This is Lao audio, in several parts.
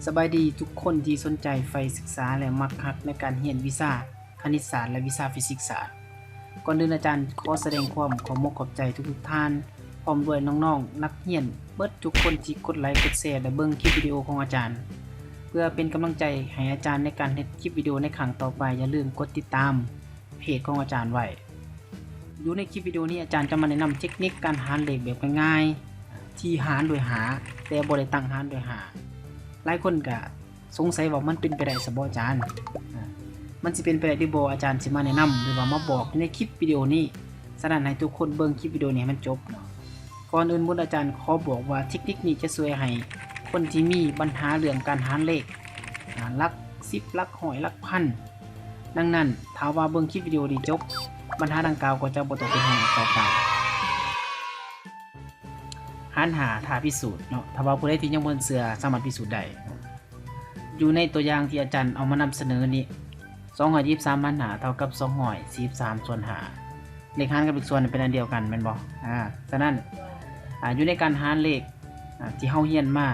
ສະບາຍດີທຸກຄົນທີ່ສົນໃຈໃຝ່ສຶກສາ ແລະ ມັກຮັກໃນການຮຽນວິຊາຄະນິດສາດ ແລະ ວິຊາຟີຊິກສາດ. ກ່ອນອື່ນອາຈານຂໍສະແດງຄວາມຂອບມົກຂອບໃຈທຸກໆທ່ານ ພ້ອມດ້ວຍນ້ອງໆນັກຮຽນເບິດທຸກຄົນທີ່ກົດໄລກົດແຊ ແລະ ເບິ່ງຄລິບວິດີໂອຂອງອາຈານ. ເພື່ອເປັນກຳລັງໃຈໃຫ້ອາຈານໃນການເຮັດຄລິບວິດີໂອໃນຄັ້ງຕໍ່ໄປ, ຢ່າລືມກົດຕິດຕາມເພຈຂອງອາຈານໄວ້. ຢູ່ໃນຄລິບວິດີໂອນີ້ ອາຈານຈະມາແນະນຳເທັກນິກການຫານເລກແບບງ່າຍໆ ທີ່ຫານດ້ວຍຫ້າ ແຕ່ບໍ່ໄດ້ຕັ້ງຫານດ້ວຍຫ້າ. ຫຼາຍຄົນກະສົງໄສວ່າມັນເປັນໄປໄດ້ຊະບໍ່ອາຈານ? ອາ ມັນຊິເປັນໄປໄດ້ຫຼືບໍ່? ອາຈານຊິມາແນະນຳ ຫຼືວ່າມາບອກຢູ່ໃນຄລິບວິດີໂອນີ້. ສະນັ້ນໃຫ້ທຸກຄົນເບິ່ງຄລິບວິດີໂອນີ້ໃຫ້ມັນຈົບເນາະ. ກ່ອນອື່ນໝົດອາຈານຂໍບອກວ່າເທັກນິກນີ້ຈະຊ່ວຍໃຫ້ຄົນທີ່ມີບັນຫາເລື່ອງການຫານເລກ ອາ ຫຼັກສິບ ຫຼັກຮ້ອຍ ຫຼັກພັນ. ດັ່ງນັ້ນ ຖ້າວ່າເບິ່ງຄລິບວິດີໂອນີ້ຈົບ, ບັນຫາດັ່ງກ່າວກໍຈະບໍ່ຕ້ອງເປັນຫ່ວງອີກຕໍ່ໄປ. ຫານຫ້າ ຖ້າພິສູດເນາະ, ຖ້າວ່າຜູ້ໃດທີ່ຍັງບໍ່ເຊື່ອ ສາມາດພິສູດໄດ້. ຢູ່ໃນຕົວຢ່າງທີ່ອາຈານເອົາມານຳສະເໜີນີ້ ສອງຮ້ອຍຊາວສາມຫານຫ້າ ເທົ່າກັບສອງຮ້ອຍຊາວສາມສ່ວນຫ້າ. ເລກຫານກັບເລກສ່ວນເປັນອັນດຽວກັນແມ່ນບໍ່? ອາ ສະນັ້ນ ອາ ຢູ່ໃນການຫານເລກ ອາ ທີ່ເຮົາຮຽນມາ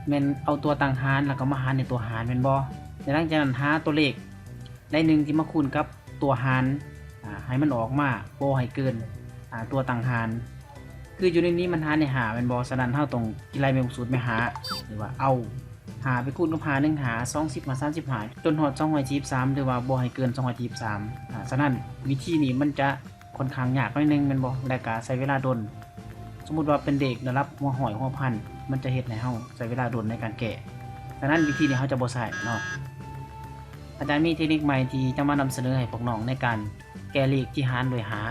ແມ່ນເອົາຕົວຕັ້ງຫານ ແລ້ວກໍມາຫານໃນຕົວຫານແມ່ນບໍ່? ແລະ ຫຼັງຈາກນັ້ນຫາຕົວເລກໃດໜຶ່ງທີ່ມາຄູນກັບຕົວຫານ ອາ ໃຫ້ມັນອອກມາບໍ່ໃຫ້ເກີນ ອາ ຕົວຕັ້ງຫານ. ຄືຢູ່ໃນນີ້ມັນຫານໃນຫ້າແມ່ນບໍ່? ສະນັ້ນເຮົາຕ້ອງຄິດໄລ່ແມ່ນສູດແມ່ນຫາ ຫຼືວ່າເອົາຫ້າໄປຄູນກັບຫ້າ ໜຶ່ງຫ້າ ສອງສິບຫ້າ ສາມສິບຫ້າ ຈົນຮອດສອງຮ້ອຍຊາວສາມ ຫຼືວ່າບໍ່ໃຫ້ເກີນສອງຮ້ອຍຊາວສາມ. ອາ ສະນັ້ນວິທີນີ້ມັນຈະ ຂ້ອນຂ້າງຍາກໜ້ອຍໜຶ່ງແມ່ນບໍ່? ແລະກະໃຊ້ເວລາດົນ. ສົມມຸດວ່າເປັນເລກລະດັບຫົວຮ້ອຍ ຫົວພັນ ມັນຈະເຮັດໃຫ້ເຮົາໃຊ້ເວລາດົນໃນການແກ້. ສະນັ້ນວິທີນີ້ເຮົາຈະບໍ່ໃຊ້ເນາະ. ອາຈານມີເທັກນິກໃໝ່ທີ່ຈະມານຳສະເໜີໃຫ້ພວກນ້ອງໃນການແກ້ເລກທີ່ຫານດ້ວຍຫ້າ.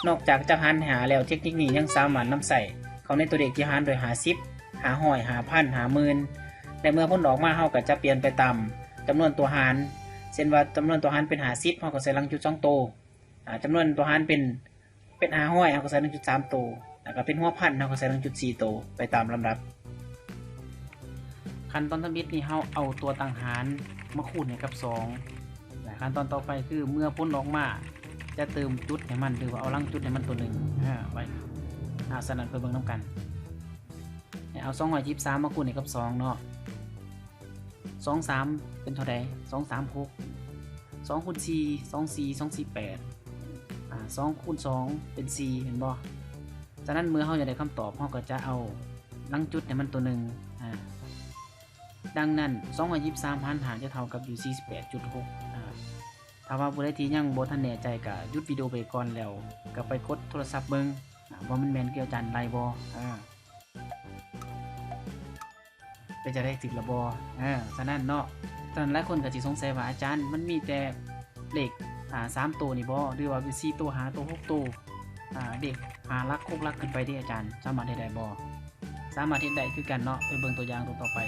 ນອກຈາກຈະຫານຫ້າແລ້ວ, ເທັກນິກນີ້ຍັງສາມາດນຳໃຊ້ເຂົ້າໃນຕົວເລກທີ່ຫານດ້ວຍຫ້າສິບ, ຫ້າຮ້ອຍ, ຫ້າພັນ, ຫ້າໝື່ນ ແລະເມື່ອຜົນອອກມາ ເຮົາກໍຈະປ່ຽນໄປຕາມຈຳນວນຕົວຫານ. ເຊັ່ນວ່າຈຳນວນຕົວຫານເປັນຫ້າສິບ ເຮົາກໍໃສ່ຫຼັງຈຸດສອງໂຕ. ອາ ຈຳນວນຕົວຫານເປັນ ເປັນຫ້າຮ້ອຍ ເຮົາກໍໃສ່ໜຶ່ງຈຸດສາມໂຕ ແລ້ວກໍເປັນຫົວພັນ ເຮົາກໍໃສ່ໜຶ່ງຈຸດສີ່ໂຕ ໄປຕາມລຳດັບ. ຂັ້ນຕອນທຳອິດນີ້ ເຮົາເອົາຕົວຕັ້ງຫານມາຄູນໃຫ້ກັບສອງ ແລະ ຂັ້ນຕອນຕໍ່ໄປຄືເມື່ອຜົນອອກມາ ຈະເຕີມຈຸດໃຫ້ມັນ ຫຼືວ່າເອົາຫຼັງຈຸດໃຫ້ມັນໂຕໜຶ່ງ ອາ ໄວ້. ອາ ສະນັ້ນໄປເບິ່ງນຳກັນ. ໃຫ້ເອົາສອງຮ້ອຍຊາວສາມມາຄູນໃຫ້ກັບສອງເນາະ. ສອງສາມເປັນເທົ່າໃດ? ສອງສາມຫົກ ສອງຄູນສີ່ ສອງສີ່ ສອງສີ່ແປດ ອາ ສອງຄູນສອງເປັນສີ່ ແມ່ນບໍ່? ສະນັ້ນເມື່ອເຮົາຢາກໄດ້ຄຳຕອບ ເຮົາກໍຈະເອົາຫຼັງຈຸດໃຫ້ມັນໂຕໜຶ່ງ. ອາ ດັ່ງນັ້ນ ສອງຮ້ອຍຊາວສາມຫານຫ້າຈະເທົ່າກັບຢູ່ ສີ່ສິບແປດຈຸດຫົກ. ອາ ຖ້າວ່າຜູ້ໃດທີ່ຍັງບໍ່ທັນແນ່ໃຈ ກໍຢຸດວິດີໂອໄປກ່ອນ ແລ້ວກໍໄປກົດໂທລະສັບເບິ່ງ ອາ ວ່າມັນແມ່ນຄືອາຈານໄລ່ບໍ່. ອາ ເປັນຈັ່ງໃດ ຖືກແລ້ວບໍ່? ເອີ ສະນັ້ນເນາະ ສະນັ້ນຫຼາຍຄົນກໍຊິສົງໄສວ່າ ອາຈານ ມັນມີແຕ່ເລກ ອາ ສາມໂຕນີ້ບໍ່ ຫຼືວ່າເປັນສີ່ໂຕ ຫ້າໂຕ ຫົກໂຕ ອາ ເລກຫ້າຫຼັກ ຫົກຫຼັກຂຶ້ນໄປເດ ອາຈານ ສາມາດເຮັດໄດ້ບໍ່? ສາມາດເຮັດໄດ້ຄືກັນເນາະ ໄປເບິ່ງຕົວຢ່າງຕົວຕໍ່ໄປ.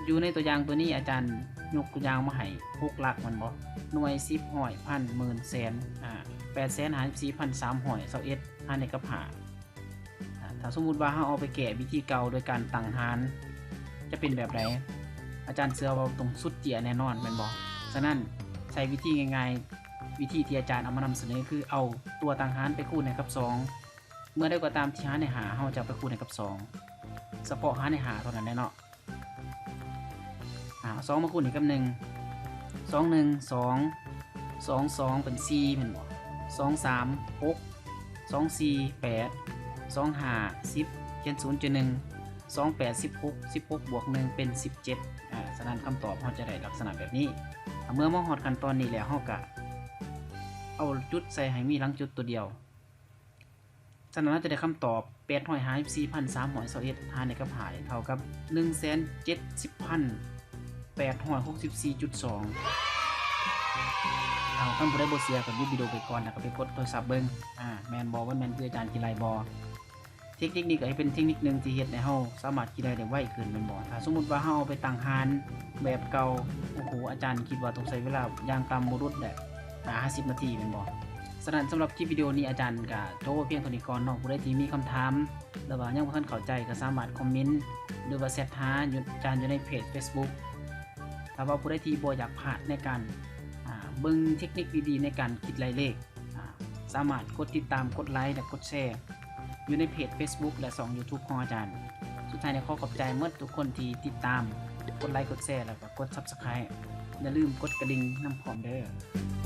ຢູ່ໃນຕົວຢ່າງຕົວນີ້ ອາຈານຍົກຕົວຢ່າງມາໃຫ້ຫົກຫຼັກແມ່ນບໍ່? ໜ່ວຍ ສິບ ຮ້ອຍ ພັນ ໝື່ນ ແສນ ອາ ແປດແສນຫ້າສິບສີ່ພັນສາມຮ້ອຍຊາວເອັດ ຫານໃຫ້ກັບຫ້າ. ອາ ຖ້າສົມມຸດວ່າເຮົາເອົາໄປແກ້ວິທີເກົ່າໂດຍການຕັ້ງຫານ ຈະເປັນແບບໃດ? ອາຈານເຊື່ອວ່າຕ້ອງສຸດເຈ້ຍແນ່ນອນແມ່ນບໍ່? ສະນັ້ນໃຊ້ວິທີງ່າຍໆ ວິທີທີ່ອາຈານເອົາມານຳສະເໜີ ຄືເອົາຕົວຕັ້ງຫານໄປຄູນໃຫ້ກັບສອງ. ເມື່ອໃດກໍຕາມທີ່ຫານໃຫ້ຫ້າ ເຮົາຈະເອົາໄປຄູນໃຫ້ກັບສອງ ສະເພາະຫານໃຫ້ຫ້າເທົ່ານັ້ນແຫຼະເນາະ. ອາ ເອົາສອງມາຄູນໃຫ້ກັບໜຶ່ງ ສອງໜຶ່ງສອງ ສອງສອງເປັນສີ່ແມ່ນບໍ່? ສອງສາມຫົກ ສອງສີ່ແປດ ສອງຫ້າສິບ ຂຽນສູນຈຸດໜຶ່ງ ສອງແປດສິບຫົກ ສິບຫົກບວກໜຶ່ງເປັນສິບເຈັດ. ອາ ສະນັ້ນຄຳຕອບເຮົາຈະໄດ້ລັກສະນະແບບນີ້. ອາ ເມື່ອມາຮອດຂັ້ນຕອນນີ້ແລ້ວ ເຮົາກະເອົາຈຸດໃສ່ໃຫ້ມີຫຼັງຈຸດຕົວດຽວ. ສະນັ້ນເຮົາຈະໄດ້ຄຳຕອບ ແປດຮ້ອຍຫ້າສິບສີ່ພັນສາມຮ້ອຍຊາວເອັດ ຫານໃຫ້ກັບຫ້າ ເທົ່າກັບ ໜຶ່ງແສນເຈັດສິບພັນແປດຮ້ອຍຫົກສິບສີ່ຈຸດສອງ. ເອົາ ຄັນຜູ້ໃດບໍ່ເຊື່ອກໍຢຸດວິດີໂອໄປກ່ອນ ແລ້ວກໍໄປກົດໂທລະສັບເບິ່ງ ອາ ແມ່ນບໍ່ ວ່າແມ່ນຄືອາຈານຄິດໄລ່ບໍ່? ເທັກນິກນີ້ກໍເປັນເທັກນິກໜຶ່ງທີ່ເຮັດໃຫ້ເຮົາສາມາດຄິດໄລ່ໄດ້ໄວຂຶ້ນແມ່ນບໍ່? ຖ້າສົມມຸດວ່າເຮົາເອົາໄປຕັ້ງຫານແບບເກົ່າ ໂອ້ໂຫ ອາຈານຄິດວ່າຕ້ອງໃຊ້ເວລາຢ່າງຕ່ຳບໍ່ຫຼຸດແຫຼະ ຫ້າສິບນາທີແມ່ນບໍ່? ສະນັ້ນສຳລັບຄລິບວິດີໂອນີ້ ອາຈານກະຈົບໄວ້ພຽງເທົ່ານີ້ກ່ອນເນາະ. ຜູ້ໃດທີ່ມີຄຳຖາມ ຫຼືວ່າຍັງບໍ່ທັນເຂົ້າໃຈ ກໍສາມາດຄອມເມັນ ຫຼືວ່າແຊັດຫາຢູ່ ອາຈານຢູ່ໃນເພຈເຟສບຸກ. ຖ້າວ່າຜູ້ໃດທີ່ບໍ່ຢາກພາດໃນການ ອາ ເບິ່ງເທັກນິກດີໆໃນການຄິດໄລ່ເລກ ອາ ສາມາດກົດຕິດຕາມ ກົດໄລ ແລະ ກົດແຊ ຢູ່ໃນເພຈເຟສບຸກ ແລະ ຊ່ອງຢູທູບຂອງອາຈານ. ສຸດທ້າຍນີ້ຂໍຂອບໃຈໝົດທຸກຄົນທີ່ຕິດຕາມ, ກົດໄລກ໌ ກົດແຊ ແລ້ວກໍກົດ Subscribe. ຢ່າລືມກົດກະດິ່ງນຳພ້ອມເດີ້.